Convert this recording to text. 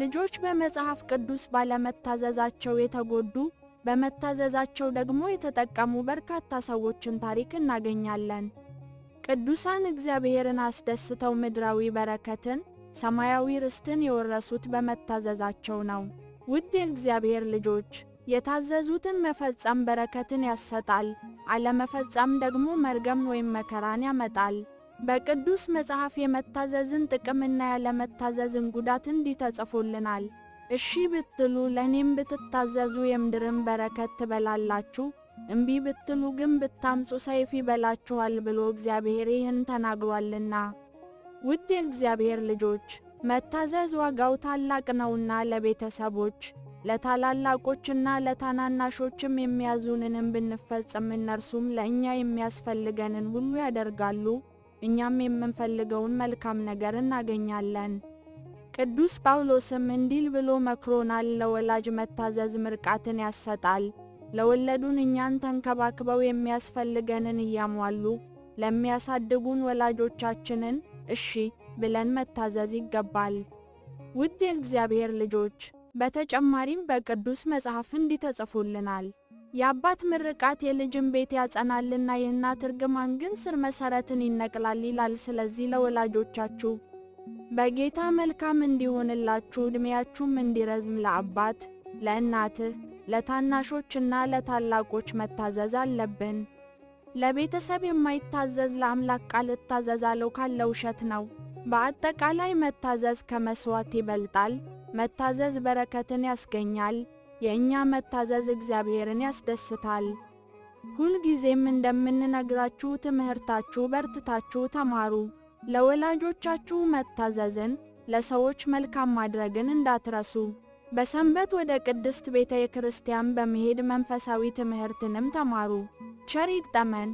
ልጆች፣ በመጽሐፍ ቅዱስ ባለመታዘዛቸው የተጎዱ፣ በመታዘዛቸው ደግሞ የተጠቀሙ በርካታ ሰዎችን ታሪክ እናገኛለን። ቅዱሳን እግዚአብሔርን አስደስተው ምድራዊ በረከትን፣ ሰማያዊ ርስትን የወረሱት በመታዘዛቸው ነው። ውድ የእግዚአብሔር ልጆች፣ የታዘዙትን መፈጸም በረከትን ያሰጣል፣ አለመፈጸም ደግሞ መርገም ወይም መከራን ያመጣል። በቅዱስ መጽሐፍ የመታዘዝን ጥቅምና ያለመታዘዝን ጉዳት እንዲህ ተጽፎልናል። እሺ ብትሉ፣ ለእኔም ብትታዘዙ የምድርን በረከት ትበላላችሁ፣ እምቢ ብትሉ ግን ብታምፁ ሰይፍ ይበላችኋል ብሎ እግዚአብሔር ይህን ተናግሯልና። ውድ የእግዚአብሔር ልጆች፣ መታዘዝ ዋጋው ታላቅ ነውና ለቤተሰቦች፣ ለታላላቆችና ለታናናሾችም የሚያዙንንም ብንፈጽም እነርሱም ለእኛ የሚያስፈልገንን ሁሉ ያደርጋሉ፣ እኛም የምንፈልገውን መልካም ነገር እናገኛለን። ቅዱስ ጳውሎስም እንዲህ ብሎ መክሮናል፣ ለወላጅ መታዘዝ ምርቃትን ያሰጣል። ለወለዱን እኛን ተንከባክበው የሚያስፈልገንን እያሟሉ ለሚያሳድጉን ወላጆቻችንን እሺ ብለን መታዘዝ ይገባል። ውድ የእግዚአብሔር ልጆች፣ በተጨማሪም በቅዱስ መጽሐፍ እንዲህ ተጽፎልናል። የአባት ምርቃት የልጅን ቤት ያጸናልና የእናት እርግማን ግን ስር መሠረትን ይነቅላል ይላል። ስለዚህ ለወላጆቻችሁ በጌታ መልካም እንዲሆንላችሁ፣ ዕድሜያችሁም እንዲረዝም ለአባት፣ ለእናትህ፣ ለታናሾችና ለታላቆች መታዘዝ አለብን። ለቤተሰብ የማይታዘዝ ለአምላክ ቃል እታዘዛለሁ ካለ ውሸት ነው። በአጠቃላይ መታዘዝ ከመስዋዕት ይበልጣል። መታዘዝ በረከትን ያስገኛል። የእኛ መታዘዝ እግዚአብሔርን ያስደስታል። ሁልጊዜም እንደምንነግራችሁ ትምህርታችሁ በርትታችሁ ተማሩ። ለወላጆቻችሁ መታዘዝን፣ ለሰዎች መልካም ማድረግን እንዳትረሱ። በሰንበት ወደ ቅድስት ቤተ ክርስቲያን በመሄድ መንፈሳዊ ትምህርትንም ተማሩ። ቸር ይግጠመን።